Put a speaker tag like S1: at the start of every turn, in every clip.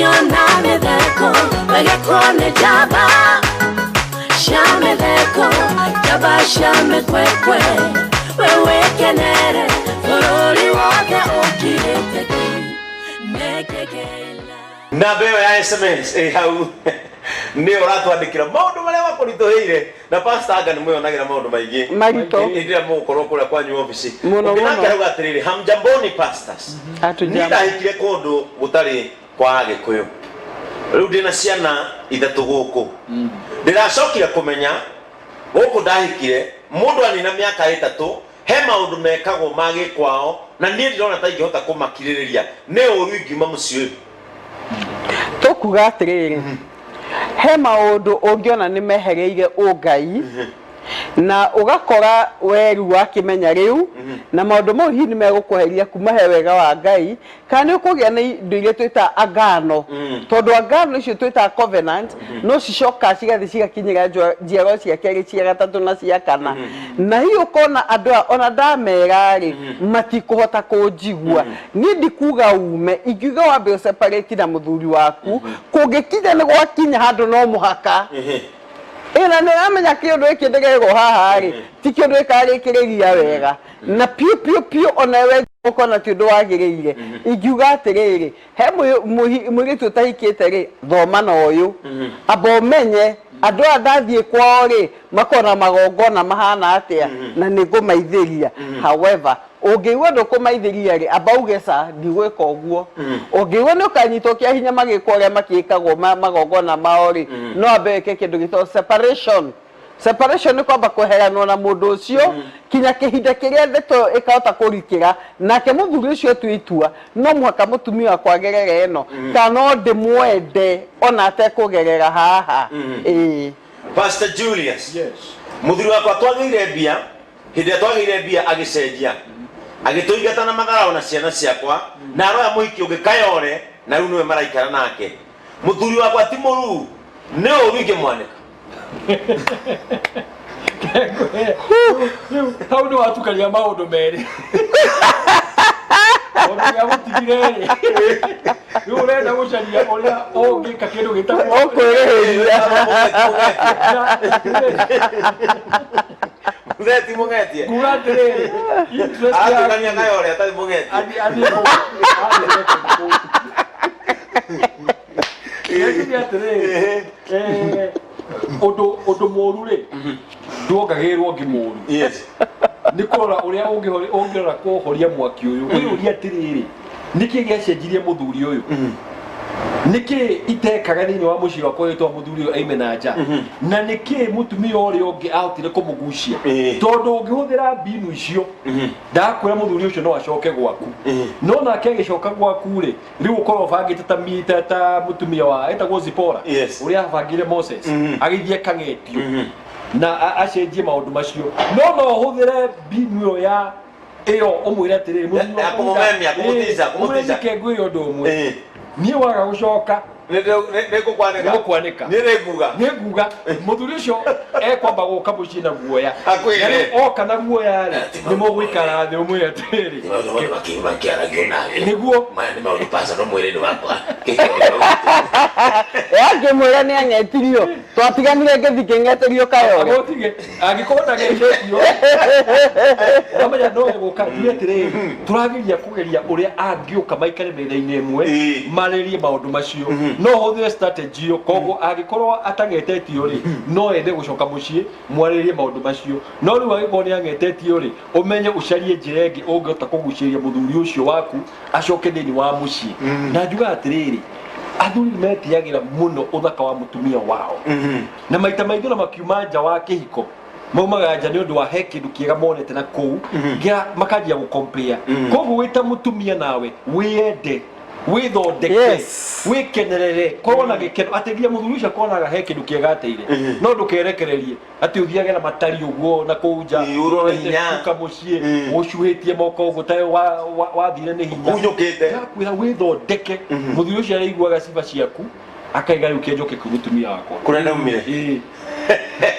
S1: Ũngĩona mĩtheko wegekwo nĩ njamba cia mĩtheko, njamba cia mĩkwekwe, we wĩkenere bũrũri wothe ũkirĩte ki nĩkĩkĩla.
S2: Namba ĩyo ya SMS ĩ hau nĩyo ũratwandĩkĩra maũndũ marĩa makũritũhĩire na pastor anga nĩ mwĩyonagĩra maũndũ maingĩ
S3: Maritũ.
S2: Hĩndĩ ĩrĩa mũgũkorwo kũrĩa kwanyu obici.
S3: Mũno,
S2: Ũngĩ nake
S3: mũno.
S2: arauga atĩrĩrĩ, hamjamboni pastors.
S3: Hatujambo.
S2: Niĩ ndahikire kũndũ gũtarĩ kwa Agĩkũyũ, rĩu ndĩna ciana ithatũ gũkũ. Ndĩracokire kũmenya gũkũ ndahikire mũndũ anina mĩaka ĩtatũ he maũndũ mekagwo ma gĩkwao na niĩ ndirona ta ingĩhota kũmakirĩrĩria, nĩ ũru ingiuma mũciĩ ũyũ.
S3: Tũkuga atĩrĩrĩ, he maũndũ ũngĩona nĩ mehereire ũngai na ũgakora weru wakĩmenya rĩu na maũndũ mau hihi nĩ megũkweheria kuma he wega wa Ngai, kana nĩ ũkũgĩa na indo iria twĩtaga agano, tondũ agano icio twĩtaga covenant no cicokaga cigathiĩ cigakinyĩra njiarwa cia kerĩ, cia gatatũ na cia kana, na hihi ũkona andũ aya ona ndamera rĩ matikũhota kũnjigua. Niĩ ndikuga ume, ingiuga wambe ũ separate na mũthuri waku, kũngĩkinya nĩ gwakinya handũ no mũhaka. Ĩ na nĩ ũramenya kĩũndũ gĩkĩ ndĩrerwo haha rĩ, ti kĩũndũ gĩkarĩkĩrĩria wega na piũ piũ piũ, ona we ũkona ti ũndũ wagĩrĩire. Ingiuga atĩrĩrĩ, he mũirĩtu ũtahikĩte rĩ, thoma na ũyũ, amba ũmenye andũ aya ndathiĩ kwao rĩ, makoragwo na magongona mahana atĩa, na nĩ ngũmaithĩria. However, ũngĩigua ndũkũmaithĩria rĩ, amba uge ca, ndigwĩka ũguo. Ũngĩigua nĩ ũkanyitwo kĩa hinya magĩkwo ũrĩa makĩkagwo magongona mao rĩ, no ambe wĩke kĩndũ gĩtagwo separation. Separation nĩ kwamba kweheranwo na mũndũ ũcio kinya kĩhinda kĩrĩa ndeto ĩyo ĩkahota kũrikĩra, nake mũthuri ũcio atue itua, no mũhaka mũtumia wakwa agerere ĩno, kana no ndĩmwende ona atekũgerera haha. Ĩĩ.
S2: Pastor Julius.
S4: Yes.
S2: Mũthuri wakwa twagĩire mbia, hĩndĩ ĩrĩa twagĩire mbia agĩcenjia, agĩtũingata na matharaũ na ciana ciakwa, na aroya mũhiki ũngĩ Kayore, na rĩu nĩwe maraikara nake. Mũthuri wakwa ti mũruu, nĩ ũru ingĩmwanĩka.
S4: Rĩu hau nĩ watukania maũndũ merĩ. Tondũ nĩ agũtigire rĩ, rĩu ũrenda gũcaria ũrĩa ũngĩka kĩndũ gĩtagwo
S3: Ũkwĩrĩhĩria.
S2: Mũthee ti mũng'etie.
S4: Nguga atĩrĩrĩ, interest yaku
S2: Aratukania Kayore atarĩ mũng'etie.
S4: athiĩ athiĩ kũu, athiĩ kũu. Njuge atĩrĩrĩ, ũndũ ũndũ mũru rĩ nduongagĩrĩrwo ũngĩ mũru. Nĩ kũrora ũrĩa ũngĩrora kũhoria mwaki ũyũ. Wĩyũrie atĩrĩrĩ, nĩkĩ gĩacenjirie mũthuri ũyũ? Nĩkĩ itekaga thĩinĩ wa mũciĩ wakwa wĩtwa mũthuri ũyũ aime na nja? Na nĩkĩ mũtumia ũrĩa ũngĩ ahotire kũmũgucia? Tondũ ũngĩhũthĩra mbinu icio, ndakwĩra mũthuri ũcio no acoke gwaku. No nake agĩcoka gwaku rĩ, rĩu ũkorwo ũbangĩte ta ta mũtumia wa etagwo Zipora, ũrĩa abangire Moses agĩthiĩ akang'etio na acenjie maũndũ macio. No no ũhũthĩre mbinu ĩyo ya ĩyo ũmwĩre atĩrĩrĩ, mũthuri
S2: Ya
S4: wakwa,
S2: kũmũmemia, kũmũtica,
S4: ũmwĩre
S2: kũmũtica.
S4: nĩke ngwĩre ũndũ ũmwe, niĩ waga gũcoka
S2: Nĩ ngũkwanĩka.
S4: Nĩngũkwanĩka.
S2: Niĩ nĩ nguga.
S4: Nĩ nguga mũthuri ũcio ekwamba gũka mũciĩ na guoya.
S2: Akwĩre.
S4: Na rĩu oka na guoya rĩ, nĩ mũgũikara thĩ ũmwĩre atĩrĩrĩ,
S2: Maũndũ mothe makĩaragio nawe.
S4: Nĩguo.
S2: Maya nĩ maũndũ pasa no mwĩrĩ-inĩ wakwa.
S3: Angĩmwĩra nĩ ang'etirio, twatiganire ngĩthiĩ ngĩng'etĩrio Kayore.
S4: Agũtige angĩkorwo ndagĩtĩtio amenya no egũka. Njuge atĩrĩrĩ, tũrageria kũgeria ũrĩa angĩũka maikare metha-inĩ ĩmwe, marĩrie maũndũ macio. No ũhũthĩre strategy ĩyo. Koguo angĩkorwo atang'etetio rĩ, no ende gũcoka mũciĩ mwarĩrie maũndũ macio. No rĩu angĩkorwo nĩ ang'etetio rĩ, ũmenye ũcarie njĩra ĩngĩ ũngĩhota kũgucĩrĩria mũthuri ũcio waku acoke thĩinĩ wa mũciĩ. Na njugaga atĩrĩrĩ, athuri nĩ metĩagĩra mũno ũthaka wa mũtumia wao, na maita maingĩ ona makiuma nja wa kĩhiko maumaga nja nĩ ũndũ wa he kĩndũ kĩega monete na kũu gĩa makanjia gũkompea. Koguo wĩ ta mũtumia nawe wĩyende, wĩthondeke, wĩkenerere, korwo na gĩkeno atĩ nginya mũthuri ũcio akonaga he kĩndũ kĩega ateire. No ndũkerekererie atĩ ũthiage na matari ũguo na kũu nja.
S2: Ĩĩ, ũrore hinya.
S4: Ũka mũciĩ ũcuhĩtie moko ũguo ta wathire nĩ hinya.
S2: Ũkunyũkĩte.
S4: Ndakwĩra wĩthondeke, mũthuri ũcio araiguaga ciba ciaku akaiga rĩu kĩnjoke kwĩ mũtumia wakwa.
S2: Kũrĩa ndaumire.
S4: Ĩĩ.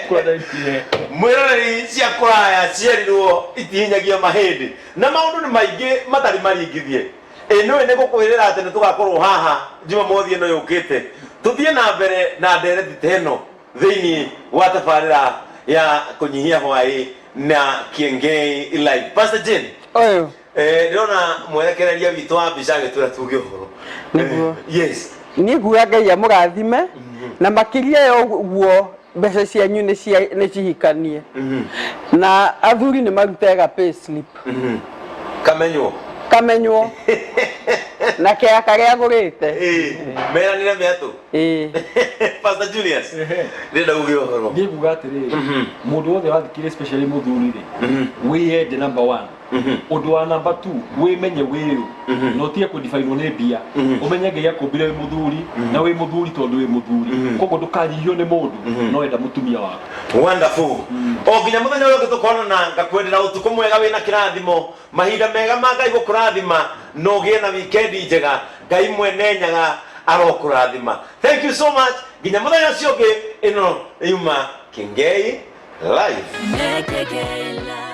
S4: Kũrĩa ndaumire.
S2: Mwĩroreri, cia kũraya cierirwo itihinyagia mahĩndĩ, na maũndũ nĩ maingĩ matarĩ maringithie. Ĩ nĩũĩ nĩ gũkwĩrĩra atĩ nĩ tũgakorwo haha Jumamothi ĩno yũkĩte tũthiĩ na mbere na ndereti ta ĩno thĩinĩ wa tabarĩra ya kũnyihia hwaĩ na Kiengei Live. Pastor Jane,
S3: Ũyũ.
S2: Ndĩrona mwerekereria witũ wa mbica agĩtwĩra tuge ũhoro.
S3: Nĩguo.
S2: Yes.
S3: Niĩ nguga Ngai amũrathime na makĩria ya ũguo mbeca cianyu nĩ cihikanie na athuri nĩ marute ga pay slip.
S2: Kamenywo.
S3: Kamenywo na kea karĩa agũrĩte.
S2: Meranire mĩatũ.
S3: Ĩĩ.
S2: Pastor Julius, ndĩrenda uge ũhoro.
S4: Niĩ nguga atĩrĩrĩ, mũndũ wothe wathikĩrĩria, especially mũthuri rĩ, wĩyende number one. Ũndũ wa number two, wĩmenye wĩũ na ũtige kũdifainwo nĩ mbia. Ũmenye Ngai akũmbire wĩ mũthuri na wĩ mũthuri tondũ wĩ mũthuri, koguo ndũkanyihio nĩ mũndũ, no enda mũtumia waku.
S2: Wonderful. O nginya mũthenya ũrĩa ũngĩ tũkonana, ngakwendera ũtukũ mwega wĩna kĩrathimo, mahinda mega ma Ngai gũkũrathima, na ũgĩe na wikendi njega. Ngai mwene Nyaga arokũrathima. Thank you so much. Nginya mũthenya ũcio ũngĩ, ĩno yuma Kĩngei Live.
S1: Make a gay life.